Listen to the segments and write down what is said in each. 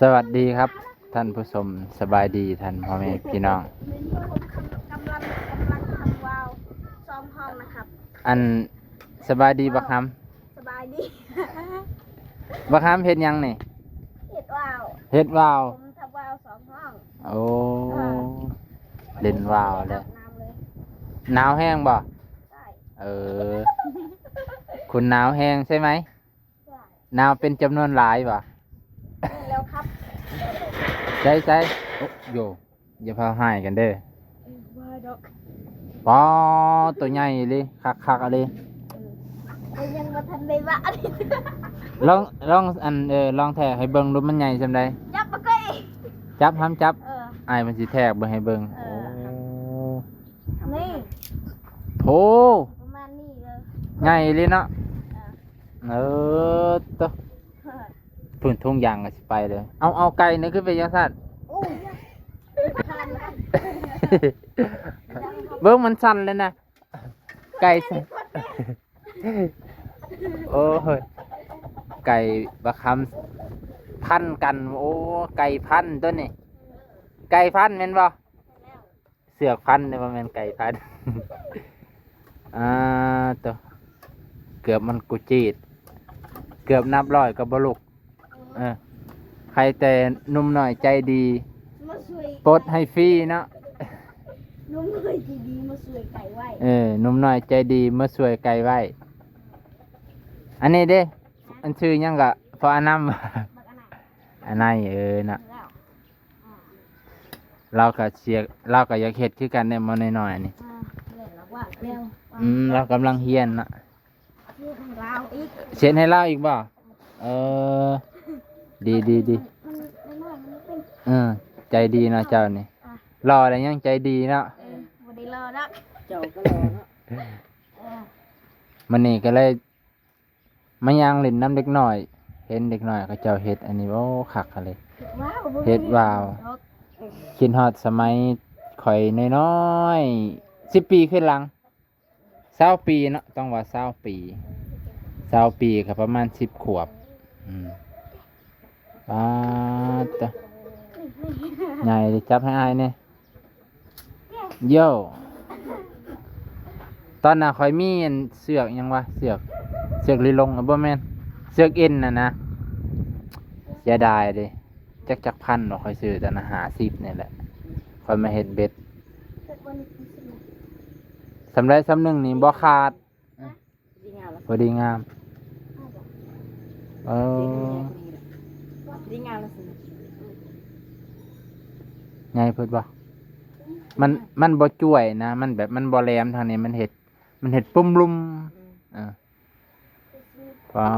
ສະຫວັດດີຄັບທ່ານຜູ້ຊົມ ສະບາຍດີທ່ານພໍ່ແມ່ພີ່ນ້ອງ. ກຳລັງ ກຳລັງທຳວາວສອງຫ້ອງນະຄັບ. ອັນ ສະບາຍດີບັກຮຳ. ສະບາຍດີ. ບັກຮຳເຮັດຫຍັງນີ້? ເຮັດວາວ. ເຮັດວາວ. ຜົມທຳວາວສອງຫ້ອງ. ໂອ້ ເອີ ຫຼິ້ນວາວແລ້ວ. ອາບນ້ຳເລີຍ. ໜາວແຮງບໍ່? ໃຊ່. ເອີ ຄຸນໜາວແຮງໃຊ່ໄໝ? ຫນາວເປັນຈຳນວນຫຼາຍບໍ່? ແມ່ນແລ້ວຄັບ. ໃສໆ ໂອ້ ໂຢ ຢ່າພາວຮ້າຍກັນເດີ. ເອີ ບໍ່ຮ້າຍດອກ. ປໍ ໂຕໃຫຍ່ອີ່ຫຼີ ຄັກໆອີ່ຫຼີ. ເອີ ຍັງບໍ່ທັນໄດ້ວ່າ. ລອງ ລອງ ອັນ ເອີ ລອງແທກໃຫ້ເບິ່ງດູ ມັນໃຫຍ່ສ່ຳໃດ? ຈັບມາເກີຍ. ຈັບ ຫ້າມຈັບ. ເອີ ອ້າຍມັນຊິແທກເບິ່ງ ໃຫ້ເບິ່ງ. ເອີ ໂອ້ ນີ້ ໂອ້ ປະມານນີ້ເລີຍ. ໃຫຍ່ອີ່ຫຼີເນາະ. ເອີ ເອີ ໂຕ ພຸ້ນ ທຸງຢາງກໍຊິໄປເລີຍ. ເອົາ ເອົາ ໄກ່ນີ້ຄືເປັນຈັ່ງຊັ້ນ? ໂອ້ຍ ເບິ່ງມັນສັ່ນເລີຍນະ ໄກ່. ໂອ້ຍ ໄກ່ບັກຄຳພັນກັນ. ໂອ້ ໄກ່ພັນໂຕນີ້ ໄກ່ພັນແມ່ນບໍ່? ເຊືອກພັນເດ້ ບໍ່ແມ່ນໄກ່ພັນ. ອ່າ ໂຕ ເກືອບມັນກູຈີດ ເກືອບນັບຮ້ອຍກໍບໍ່ລຸກ. ເອີ ໃຄແຕ່ໜຸ່ມນ້ອຍໃຈດີ ມາຊ່ວຍ ປົດໃຫ້ຟຣີເນາະ. ໜຸ່ມນ້ອຍໃຈດີມາຊ່ວຍໄກ່ໄວ້. ເອີ ໜຸ່ມນ້ອຍໃຈດີມາຊ່ວຍໄກ່ໄວ້. ອັນນີ້ເດ້ ອັນຊື່ຫຍັງກະ ພໍ່ອານຳ ບັກອາໄນ. ອາໄນ ເອີ ນະ. ລາວກໍເຊຍ ລາວກໍຢາກເຮັດຄືກັນແດ່ ໝໍນ້ອຍໆນີ້. ອືມ ລາວກຳລັງຮຽນເນາະ. ເຮັດໃຫ້ລາວອີກ ເຮັດໃຫ້ລາວອີກບໍ່? ເອີ ດີໆໆ. ເອີ ໃຈດີເນາະເຈົ້ານີ້. ຫຼໍ່ແລ້ວຍັງໃຈດີເນາະ. ເອີ ບໍ່ໄດ້ຫຼໍ່ດອກ ເຈົ້າກໍຫຼໍ່ເນາະ. ເອີ ມື້ນີ້ກໍເລີຍ ມາຍ່າງຫຼິ້ນນຳເດັກນ້ອຍ ເຫັນເດັກນ້ອຍເຂົາເຈົ້າເຮັດອັນນີ້ ໂອ້ ຄັກອີ່ຫຼີ ເຮັດວາວ. ຄິດຮອດສະໄໝຂ້ອຍນ້ອຍໆ ສິບປີຂຶ້ນຫຼັງ ຊາວປີເນາະ ຕ້ອງວ່າຊາວປີ ຊາວປີກໍປະມານສິບຂວບ. ອືມ ປາດຕະ ໃຫຍ່ເດ້ ຈັບໃຫ້ອ້າຍແດ່. ໂຢ ຕອນນັ້ນຂ້ອຍມີອັນເຊືອກຫຍັງວະ ເຊືອກ ເຊືອກລີລົງ ບໍ່ແມ່ນ ເຊືອກເອັນຫັ້ນນະ. ເສຍດາຍເດ້ ຈັກ ຈັກພັນບໍ່ ຂ້ອຍຊື້ຕອນນັ້ນ ຫ້າສິບນີ້ແຫຼະ ຂ້ອຍມາເຮັດເບັດ. ສ່ຳໃດສ່ຳໜຶ່ງນີ້ບໍ່ຂາດ. ພໍດີງາມລະ ພໍດີງາມ. ເອີ ພໍດີງາມລະຊິ ໃຫຍ່ໂພດບໍ່? ມັນ ມັນບໍ່ຈ້ວຍນະ ມັນແບບ ມັນບໍ່ແຫຼມທາງນີ້ ມັນເຮັດ ມັນເຮັດປຸ່ມລຸມ. ເອີ ປາ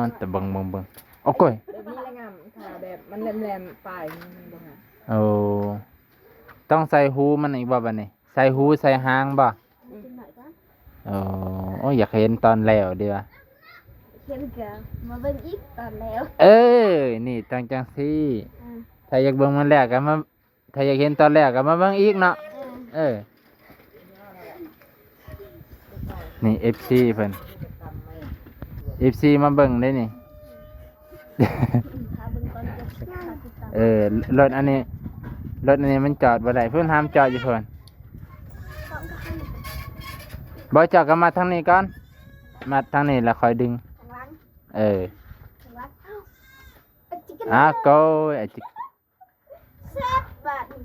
ດ ແຕ່ເບິ່ງ ເບິ່ງ ເບິ່ງ ໂອ້ໂກຍ ແບບນີ້ລະງາມ ຖ້າແບບມັນແຫຼມໆ ປາຍມັນບໍ່ງາມ. ໂອ້ ຕ້ອງໃສ່ຫູມັນອີກບໍ່ບາດນີ້? ໃສ່ຫູໃສ່ຫາງບໍ່? ອືມ ໂອ້ ໂອ້ຍ ຢາກເຫັນຕອນແລ້ວເດ້ວ່າ ເຫັນກໍມາເບິ່ງອີກຕອນແລ້ວ. ເອີ ນີ້ຕ້ອງຈັ່ງຊີ້ ອືມ ຖ້າຢາກເບິ່ງມັນແລ້ວກໍມາ ຖ້າຢາກເຫັນຕອນແລ້ວກໍມາເບິ່ງອີກເນາະ. ເອີ ເອີ ນີ້ ເອັຟຊີ ເພິ່ນ ເອັຟຊີ ມາເບິ່ງເດ້ນີ້. ເອີ ລົດອັນນີ້ ລົດອັນນີ້ມັນຈອດບໍ່ໄດ້ ເພິ່ນຫ້າມຈອດຢູ່ເພິ່ນ. ບໍ່ ເຈົ້າກໍມາທາງນີ້ກ່ອນ ມາທາງນີ້ແລ້ວຄ່ອຍດຶງ. ເອີ ອາໂກຍ ອາຈິ ແຊບບາດນີ້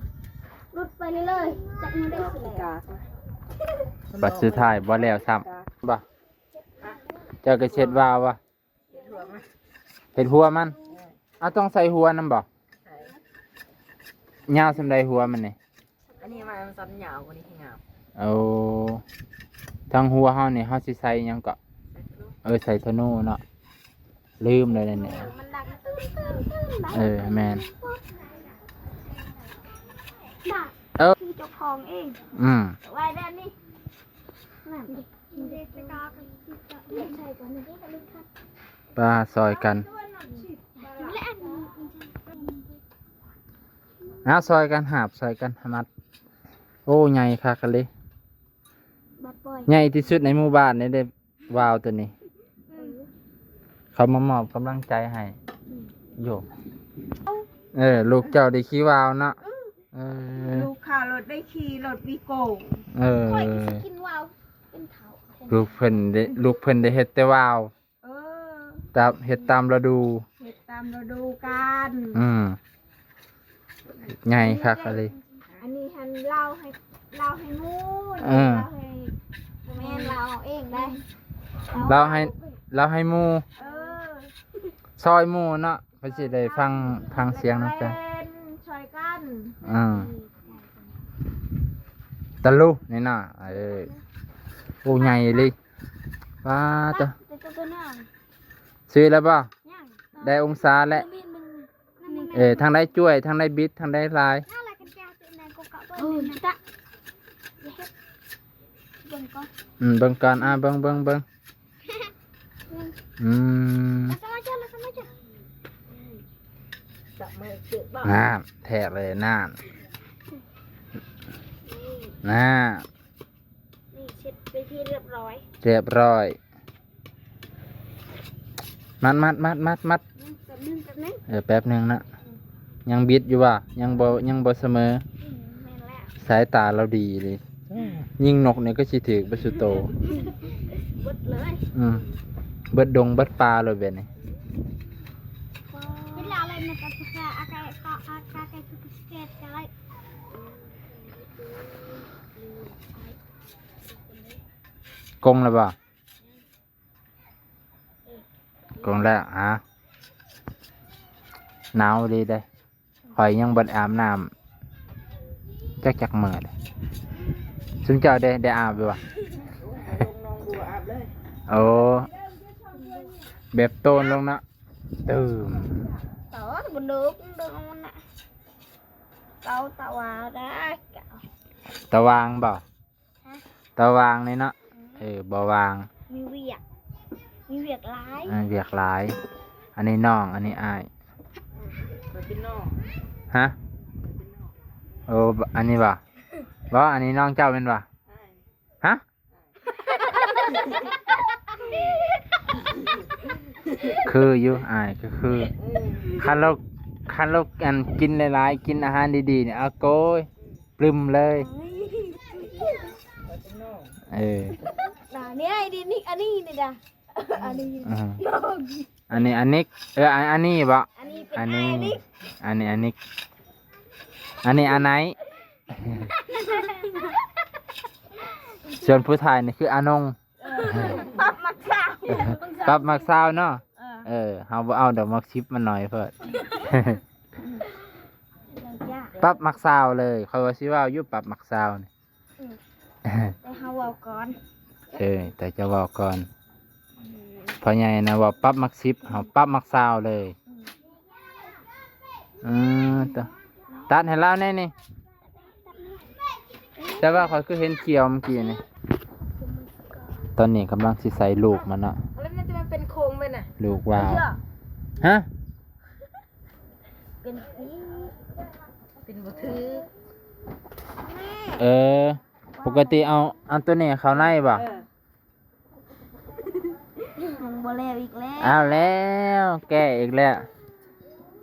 ຫຼຸດໄປເລື້ອຍໆ ຈັກມັນໄດ້ຊິແລ້ວ. ບັດສຸດທ້າຍບໍ່ແລ້ວຊ້ຳ. ບໍ່ ເຈົ້າກໍເຊັດວາວວະ ເຮັດຫົວມັນ ເຮັດຫົວມັນ. ເອີ ເອົາ ຕ້ອງໃສ່ຫົວນຳບໍ່? ໃສ່. ຍາວສ່ຳໃດຫົວມັນນີ້? ອັນນີ້ມັນສັ້ນຍາວກວ່ານີ້ແຮງງາມ. ໂອ້ ທາງຫົວເຮົານີ້ ເຮົາຊິໃສ່ຫຍັງເກາະ? ໃສ່ທະນູ. ເອີ ໃສ່ທະນູເນາະ. ລືມແລ້ວນີ້ ມັນດັງຕຶ້ນໆໆ. ເອີ ແມ່ນ. ເອີ ຄືເຈົ້າຂອງເອງ. ອືມ ໄວ້ແບບນີ້ ນັ້ນ ປາ ຊ່ອຍກັນ ເອົາ ຊ່ອຍກັນຫາບ ຊ່ອຍກັນຫາມັດ. ໂອ້ ໃຫຍ່ຄັກອີ່ຫຼີ ໃຫຍ່ທີ່ສຸດໃນໝູ່ບ້ານນີ້ເດ້ ວາວໂຕນີ້. ເຂົາມາມອບກຳລັງໃຈໃຫ້ ໂຢ ເອີ ລູກເຈົ້າໄດ້ຂີ່ວາວເນາະ. ເອີ ລູກຂ້າລົດໄດ້ຂີ່ລົດວີໂກ້. ເອີ ຂ້ອຍກໍຊິກິນວາວເປັນເຖົ້າ. ລູກເພິ່ນໄດ້ ລູກເພິ່ນໄດ້ເຮັດແຕ່ວາວ. ເອີ ຕາມ ເຮັດຕາມລະດູ ເຮັດຕາມລະດູການ. ອືມ ໃຫຍ່ຄັກອີ່ຫຼີ. ອັນນີ້ຫັ້ນເລົ່າໃຫ້ ເລົ່າໃຫ້ໝູ່. ເອີ ເລົ່າໃຫ້ ບໍ່ແມ່ນເລົ່າເອົາເອງໄດ໋. ເລົ່າໃຫ້ ເລົ່າໃຫ້ໝູ່. ເອີ ຊ່ອຍໝູ່ເນາະ ເພິ່ນຊິໄດ້ຟັງ ຟັງສຽງນຳກັນ ຊ່ອຍກັນ. ອືມ ຕະລຸນີ້ນະ. ເອີ ໂອ້ ໃຫຍ່ອີ່ຫຼີ. ປາດໂຕ ແຕ່ຕົວນ້ອຍ ຊື້ແລ້ວບໍ່? ຍັງ ໄດ້ອົງສາແລ້ວ. ເອີ ທາງໃດຈ້ວຍ ທາງໃດບິດ ທາງໃດຫຼາຍ. ເບິ່ງກ່ອນ ອືມ ເບິ່ງກ່ອນ ອ່າ ເບິ່ງ ເບິ່ງ ເບິ່ງ. ອືມ ນັ້ນ ແທກເລີຍ ນັ້ນ ນັ້ນ. ນີ້ເຊັດເປັນທີ່ຮຽບຮ້ອຍ ຮຽບຮ້ອຍ. ມັດ ມັດ ມັດ ມັດ ມັດ. ອືມ ແປັບໜຶ່ງ ແປັບໜຶ່ງ. ເອີ ແປັບໜຶ່ງນະ. ອືມ ຍັງບິດຢູ່ຫວາ? ຍັງບໍ່ ຍັງບໍ່ສະເໝີ. ອືມ ແມ່ນແລ້ວ ສາຍຕາລາວດີເດ້. ຍິງນົກນີ້ກໍຊິຖືກເບິດສູ່ໂຕ ເບິດເລີຍ. ອືມ ເບິດດົງເບິດປ່າເລີຍແບບນີ້. ກົງແລ້ວບໍ່? ກົງແລ້ວ. ຫາ ໜາວດີເດ້. ຂ້ອຍຍັງບໍ່ໄດ້ອາບນ້ຳຈັກ ຈັກມື້ເດ້. ຊຸມເຈົ້າເດ້ ໄດ້ອາບຢູ່ບໍ່? ໂອ້ ແບບໂຕນລົງເນາະ. ຕື່ມ ເຕົາບໍ່ເດີກ ເດີກມັນນະ ເຕົາຕາວາໄດ້ ຕາວາງບໍ່? ຮະ? ຕາວາງນີ້ເນາະ. ອືມ ເອີ ບໍ່ວ່າງ ມີວຽກ ມີວຽກຫຼາຍ. ເອີ ວຽກຫຼາຍ. ອັນນີ້ນ້ອງ ອັນນີ້ອ້າຍ. ຂ້ອຍເປັນນ້ອງ. ຮະ? ໂອ້ ອັນນີ້ບໍ່? ບໍ່ ອັນນີ້ນ້ອງເຈົ້າແມ່ນບໍ່? ອ້າຍ. ຮະ? ຄືຢູ່ ອ້າຍກໍຄື. ເອີ ຄັນລາວ ຄັນລາວ ອັນ ກິນຫຼາຍໆ ກິນອາຫານດີໆ ນີ້ ອາໂກຍ ປຶ້ມເລີຍ. ເອີ ນີ້ ອັນນີ້ ນີ້ດາ ອັນນີ້ ອືມ ອັນນີ້ ອັນນີ້ ເອີ ອັນ ອັນນີ້ບໍ? ອັນນີ້ ອັນນີ້ ອັນນີ້ ອັນນີ້ ອັນນີ້ ອັນໄນ ສ່ວນຜູ້ທ້າຍນີ້ຄືອານົງ. ເອີ ປັບມັກສາວ ປັບມັກສາວເນາະ. ເອີ ເອີ ເຮົາບໍ່ເອົາດອກ ມັກສິບມັນໜ້ອຍໂພດ. ປັບມັກສາວເລີຍ ຂ້ອຍວ່າຊິເວົ້າຢູ່ ປັບມັກສາວນີ້. ອືມ ແຕ່ເຮົາເວົ້າກ່ອນ. ເອີ ແຕ່ເຈົ້າເວົ້າກ່ອນ. ອືມ ພໍ່ໃຫຍ່ນະເວົ້າປັບມັກສິບ ເຮົາປັບມັກສາວເລີຍ. ອືມ ເອີ ຕະ ຕັດໃຫ້ລາວແດ່ນີ້. ແຕ່ວ່າຂ້ອຍຄືເຫັນຂຽວເມື່ອກີ້ນີ້. ຕອນນີ້ກຳລັງຊິໃສ່ລູກມັນເນາະ. ແລ້ວມັນຈະມາເປັນໂຄງໄປນະ ລູກວາວ. ຮະ? ເປັນອີ ເປັນບໍ່ຖືກ. ເອີ ປົກກະຕິເອົາ ເອົາໂຕນີ້ເຂົ້າໃນບໍ່? ເອີ ຍັງບໍ່ແລ້ວອີກແລ້ວ. ອ້າວ ແລ້ວ ແກ້ອີກແລ້ວ.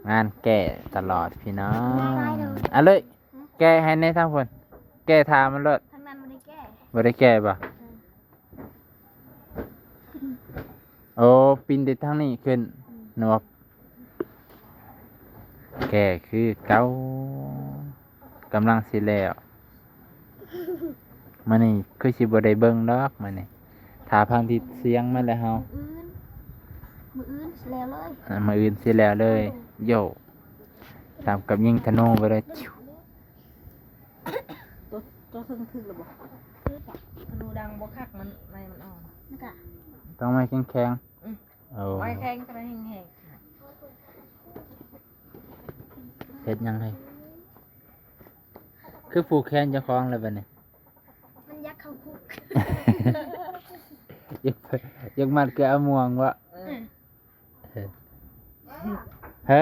ງານແກ້ຕະຫຼອດພີ່ນ້ອງ. ເອົາເລີຍ ແກ້ໃຫ້ແດ່ທາງພຸ້ນ ແກ້ທ່າມັນໂລດ. ທາງນັ້ນບໍ່ໄດ້ແກ້ ບໍ່ໄດ້ແກ້ບໍ່? ເອີ ໂອ້ ປິ່ນແຕ່ທາງນີ້ຂຶ້ນ ອືມ ນວບ ແກ້ຄືເກົ່າ. ກຳລັງຊິແລ້ວ. ມື້ນີ້ຄືຊິບໍ່ໄດ້ເບິ່ງດອກມື້ນີ້ ຖ້າຟັງທິດສຽງມາແລ້ວເຮົາ. ມື້ອື່ນ ມື້ອື່ນຊິແລ້ວເລີຍ. ເອີ ມື້ອື່ນຊິແລ້ວເລີຍ. ໂຢ ສຳກັບຍິງທະນູໄປເລີຍ. ໂຕ ໂຕເທິງຖືກແລ້ວບໍ່? ທະນູດັງບໍ່ຄັກ ມັນ ໄມ້ມັນອ່ອນ. ຕ້ອງໄມ້ແຂງໆ. ອືມ ໂອ້ ໄມ້ແຂງ ໄມ້ແຂງ. ເຮັດຫຍັງໃຫ້ ຄືຜູກແຂນເຈົ້າຂອງແລ້ວບັດນີ້? ມັນຢາກເຂົ້າຄຸກ. ຢາກ ຢາກມັດຄືອາມ່ວງບໍ? ເອີ ເອີ ຮະ?